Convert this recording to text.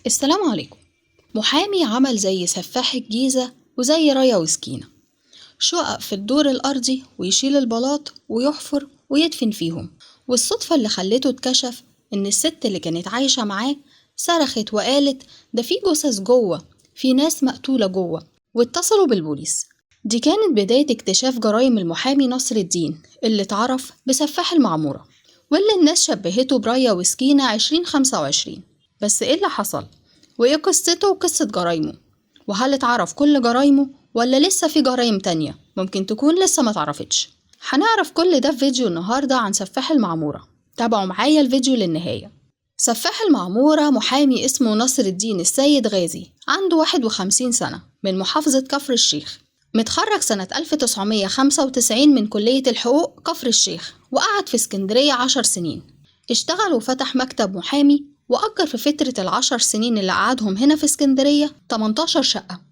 السلام عليكم. محامي عمل زي سفاح الجيزة وزي رايا وسكينة، شقق في الدور الأرضي ويشيل البلاط ويحفر ويدفن فيهم. والصدفة اللي خلته اتكشف إن الست اللي كانت عايشة معاه صرخت وقالت ده في جثث جوه، في ناس مقتولة جوه، واتصلوا بالبوليس. دي كانت بداية اكتشاف جرائم المحامي نصر الدين اللي اتعرف بسفاح المعمورة، واللي الناس شبهته برايا وسكينة 2025. بس ايه اللي حصل؟ وايه قصته وقصة جرايمه؟ وهل اتعرف كل جرايمه ولا لسه في جرايم تانية ممكن تكون لسه ما تعرفتش؟ هنعرف كل ده في فيديو النهاردة عن سفاح المعمورة. تابعوا معايا الفيديو للنهاية. سفاح المعمورة محامي اسمه نصر الدين السيد غازي، عنده 51 سنة، من محافظة كفر الشيخ، متخرج سنة 1995 من كلية الحقوق كفر الشيخ، وقعد في اسكندرية 10 سنين. اشتغل وفتح مكتب محامي، وأجر في فترة ال10 سنين اللي قعدهم هنا في اسكندرية 18 شقة.